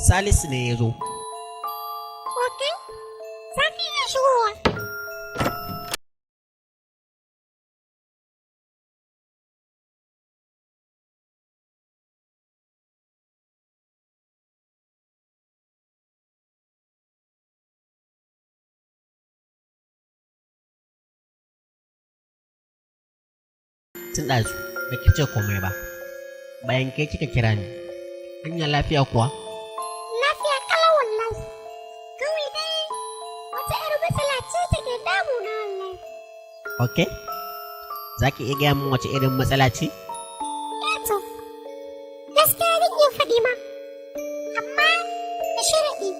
Salisu ne ya zo. Ok, za ka iya shigowa. Tun ɗazu ba ki ce komai ba. Bayan kai kika kira ni. Hanya lafiya kuwa? Lafiya kalau wallahi. Kawai dai wata 'yar matsala ce take damuna wallahi. Ok. Za ki iya gaya min wace irin matsala ce? Eh to, gaskiya zan iya faɗi ma, amma da sharaɗi.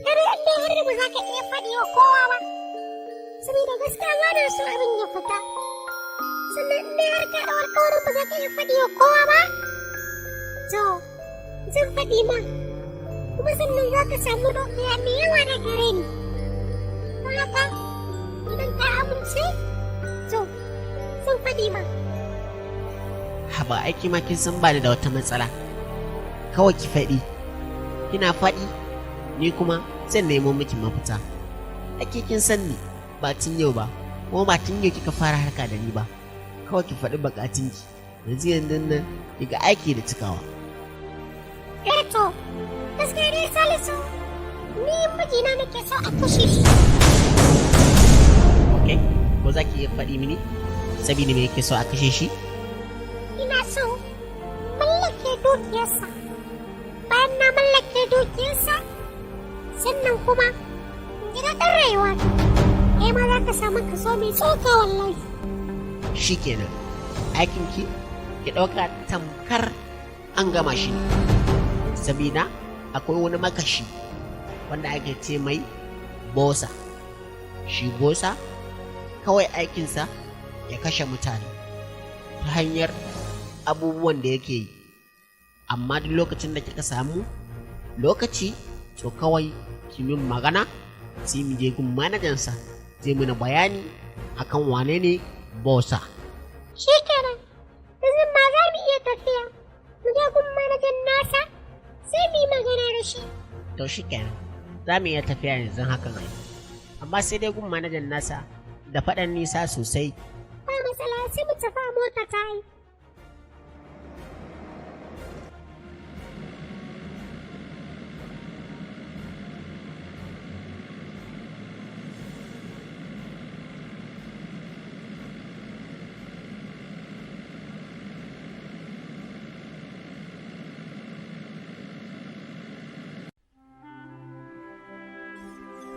Har in dai har ba za ka iya faɗi wa kowa ba, saboda gaskiya ba na so abin ya fita. Sannan in dai har ka ɗau alƙawarin ba za ka iya faɗi wa kowa ba, to zan faɗi ma. Kuma sannan za ka samu dukiya mai yawa da gare ni. Don haka, idan ka amince, to zan faɗi ma. Haba aiki ma kin san ba ni da wata matsala. Kawai ki faɗi. Kina faɗi, ni kuma zan nemo miki mafita. Ake kin san ni ba tun yau ba, kuma ba tun yau kika fara harka da ni ba. Kawai ki faɗi buƙatunki. Yanzu yanzu nan kiga aiki da cikawa. Eh to, gaskiya dai Salisu, ni mijina nake so a kashe shi. Ok? Ko za ki iya faɗi mini? Sabida me yake so a kashe shi? Ina so mallake dukiyarsa. Bayan na mallake dukiyarsa, sannan kuma in ji daɗin rayuwa. Kai ma za ka samu kaso mai tsoka wallahi. Shikenan. Aikinki ki ɗauka tamkar an gama shi ne. Sabida akwai wani makashi wanda ake ce mai Bosa. Shi Bosa kawai aikinsa ya kashe mutane ta hanyar abubuwan da yake yi. Amma duk lokacin da kika samu lokaci, to kawai ki min magana, sai mu je gun manajansa, zai mana bayani akan wane ne Bosa. Shi kenan, yanzu ma za mu iya tafiya. Mu je gun manajan nasa, sai mu yi magana da shi. To shi kenan, za mu iya tafiya yanzu hakan ai. Amma sai dai gun manajan nasa da faɗan nisa sosai. Ba matsala, sai mu tafi a mota ta yi.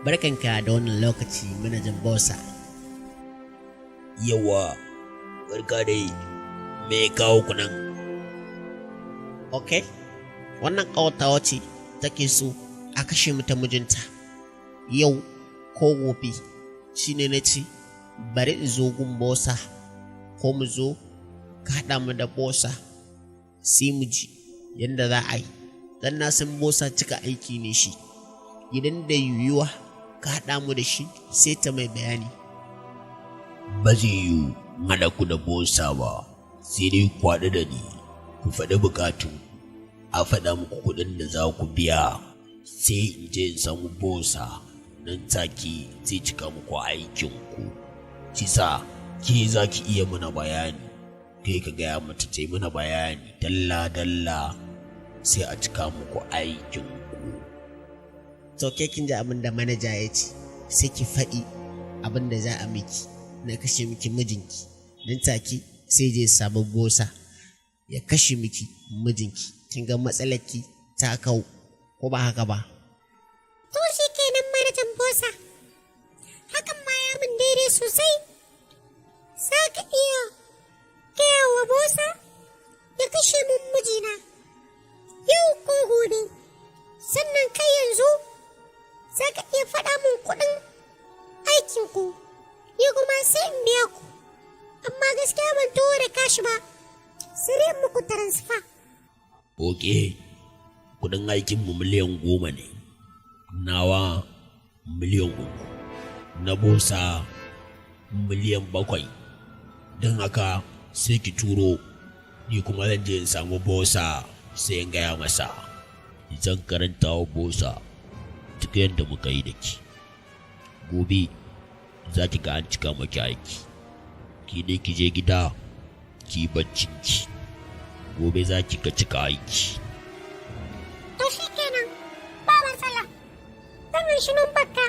Barkanka da wannan lokaci, manajan Bosa. Yawa, barka dai, me ya kawo ku nan? Ok, wannan ƙawatawa ce take so a kashe mata mijinta yau ko gobe, shine na ce bari in zo gun Bosa, ko mu zo ka haɗa mu da Bosa, sai mu ji yadda za a yi. Dan na san Bosa cika aiki ne shi. Idan da yiwuwa ka haɗa mu da shi, sai ta mai bayani. Ba zai yiwu in haɗa ku da Bosa ba, sai dai ku haɗu da ni, ku faɗi bukatu, a faɗa muku kuɗin da za ku biya, sai in je in samu Bosa, nan take zai cika muku aikinku. Kisa, ke za ki iya mana bayani, kai ka gaya mata ta yi mana bayani dalla-dalla, sai a cika muku aikinku. To ke kin ji abin da manaja ya ce, sai ki faɗi abin da za a miki na kashe miki mijinki. Nan take sai je samu Bosa ya kashe miki mijinki. Kin ga matsalarki ta kau, ko ba haka ba? To shi kenan, manajan Bosa. Hakan ma ya min daidai sosai. Za ka iya gaya wa Bosa ya kashe min mijina yau ko gobe. Sannan kai yanzu za ka iya faɗa min kuɗin aikinku. Ni kuma sai in biya ku. Amma gaskiya ban taho da cash ba. Sai dai in muku transfer. Ok, kudin aikinmu 10 miliyan ne, nawa 3 miliyan, na Bosa 7 miliyan. Don haka sai ki turo, ni kuma zan je in samu Bosa sai in gaya masa. Zan karanta wa bosa duk yadda muka yi da ki. Gobe za ki ga an cika maki aiki. Ki dai ki je gida ki baccinki. Gobe za ki ga cika aiki. To shi kenan, ba matsala. Zan anshi numbarka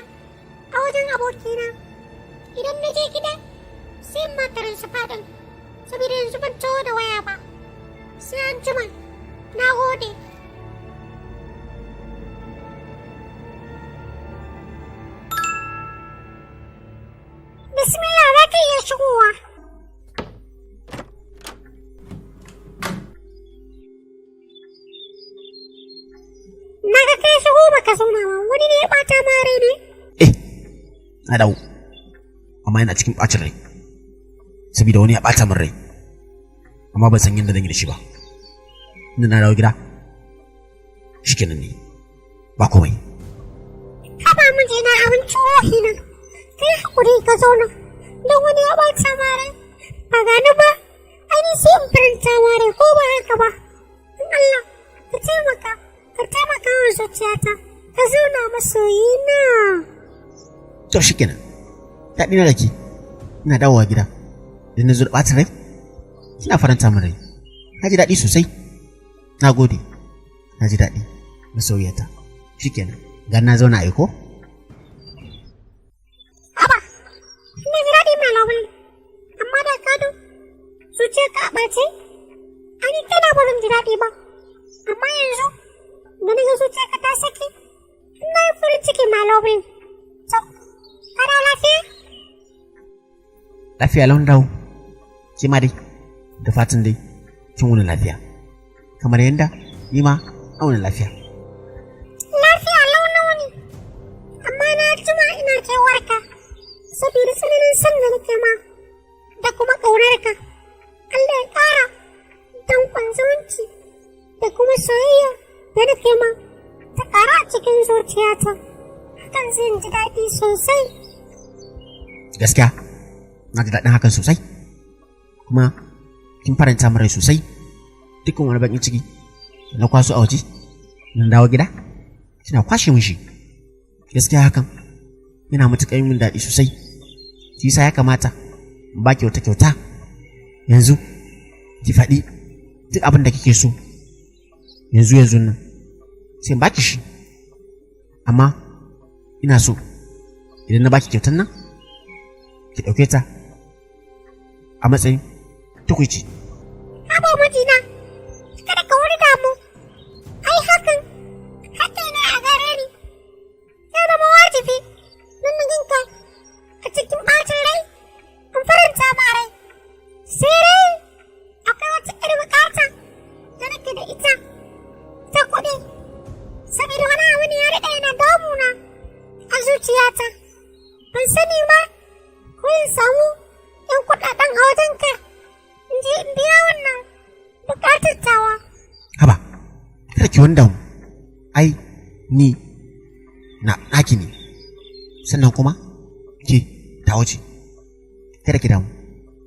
a wajen abokina. Idan na je gida, sai in ma transfer ɗin. Saboda yanzu ban taho da waya ba. Sai an jima. Na gode. Bismillah, za ka iya shigowa. Na ga kai shigo baka zauna ba, wani ne ya ɓata ma rai ne? Eh, na dawo, amma yana cikin ɓacin rai saboda wani ya ɓata min rai, amma ban san yadda zan yi da shi ba. Inda na dawo gida shikenan ne, ba komai. Haba mijina, abincin ruhi na. Kai hakuri ka zauna. Don wani ya ɓata ma rai. Ba gani ba, ai ni sai in faranta ma rai ko ba haka ba. In Allah, ka taimaka, ka taimaka wa zuciyata, ka zauna masoyina. To shikenan, daɗi na da ke. Ina dawowa gida idan na zo da ɓacin rai kina faranta min rai. Na ji daɗi sosai, na gode, na ji daɗi masoyiyata. Shikenan, gan na zauna aiko. Haba, ina ji daɗi mai lawali, amma da gado zuciyarka a ɓace, ai ni kaina ba zan ji daɗi ba. Amma yanzu da na ga zuciyarka ta saki, ina yin farin ciki mai lawali. To, ka dawo lafiya? Lafiya laun dawo. Ke ma dai da fatan dai kin wuni lafiya kamar yadda ni ma na wuni lafiya. Lafiya lau na wuni, amma na jima ina kewarka, saboda tsananin son da nake ma da kuma ƙaunarka. Allah ya ƙara danƙon zumunci da kuma soyayya da nake ma ta ƙara a cikin zuciyata. Hakan zai ji daɗi sosai. Gaskiya na ji daɗin hakan sosai, kuma kin faranta min rai sosai. Dukkan wani baƙin ciki da na kwaso a waje na dawo gida kina kwashe min shi. Gaskiya hakan yana matuƙar min daɗi sosai. Shi yasa ya kamata in baki wata kyauta yanzu. Ki faɗi duk abin da kike so yanzu yanzu nan sai in baki shi, amma ina so idan na baki kyautan nan ki ɗauke ta a matsayin tukuici. Haba mijina, kada ka wani damu, ai hakan haƙƙi ne a gare ni. Ya zama wajibi don na ganka a cikin ɓacin rai, in faranta ma rai. Sai dai akwai wata ƴar buƙata da nake da ita ta kuɗi, saboda wani abu ne ya daɗe yana damuna a zuciyata. Ban sani ba ko in samu ‘yan kuɗaɗen a wajenka in je in biya wannan buƙatar tawa. Haba, kada ki wani damu, ai ni na naki ne, sannan kuma ke ta wuce. Kada ki damu,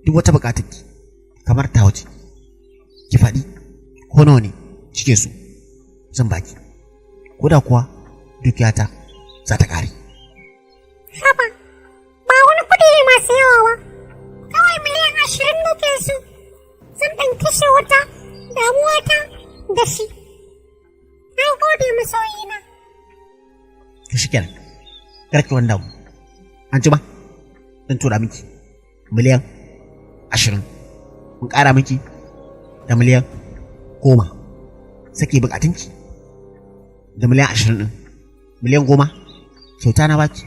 duk wata buƙatar ki kamar ta wuce. Ki faɗi ko nawa ne kike so, zan baki, ko da kuwa dukiyata za ta ƙare. Haba, ba wani kuɗi ne masu yawa ba, kawai miliyan 20 nake so. Zan ɗan kashe wata damuwata da shi. Na gode masoyina. To shikenan, kada ki wani damu. An jima zan tura miki miliyan 20, in ƙara miki da miliyan 10, sake bukatunki da miliyan 20 ɗin. Miliyan 10 kyauta na baki,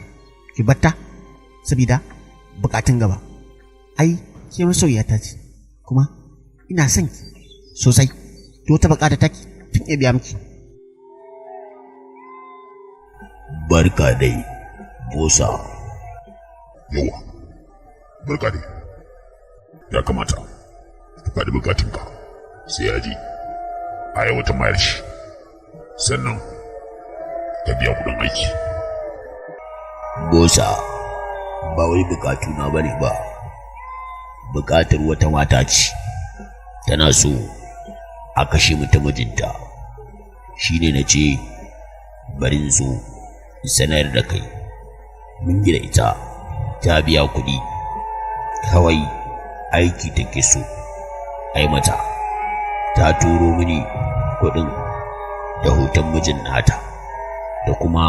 ki batta saboda bukatun gaba. Ai ke masoyiyata ce, kuma ina son ki sosai. To wata bukata taki tun iya biya miki. Barka dai, bosa. Yawa, barka dai. Ya kamata ka faɗi bukatunka sai ya ji a aiwata mayar shi, sannan ka biya kuɗin aiki. Bosa, ba wai bukatuna bane ba. Bukatar wata mata ce. Tana so a kashe mata mijinta. Shi ne na ce, bari in zo in sanar da kai. Mun gina ita, ta biya kuɗi, kawai aiki take so, ai mata. Ta turo mini kuɗin da hoton mijin nata, da kuma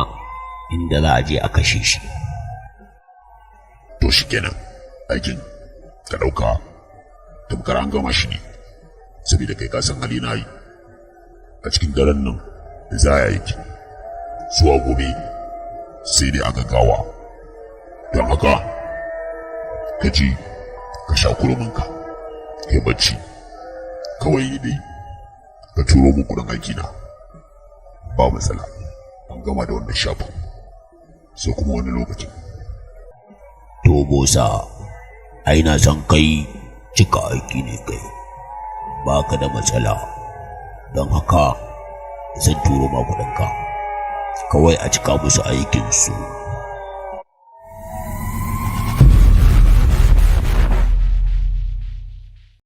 inda za a je a kashe shi. To shi kenan, aikin ka ɗauka tamkar an gama shi ne, saboda kai ka san hali na yi. A cikin daren nan za a yi aiki, zuwa gobe sai dai a gaggawa. Don haka, ka ji ka sha kurminka, kai bacci, kawai dai ka turo min kuɗin aiki na. Ba matsala, an gama da wannan shafin, sai kuma wani lokacin. To bosa, ai na san kai cika aiki ne kai, ba ka da matsala, don haka zan turo ma kuɗinka, kawai a cika musu aikinsu.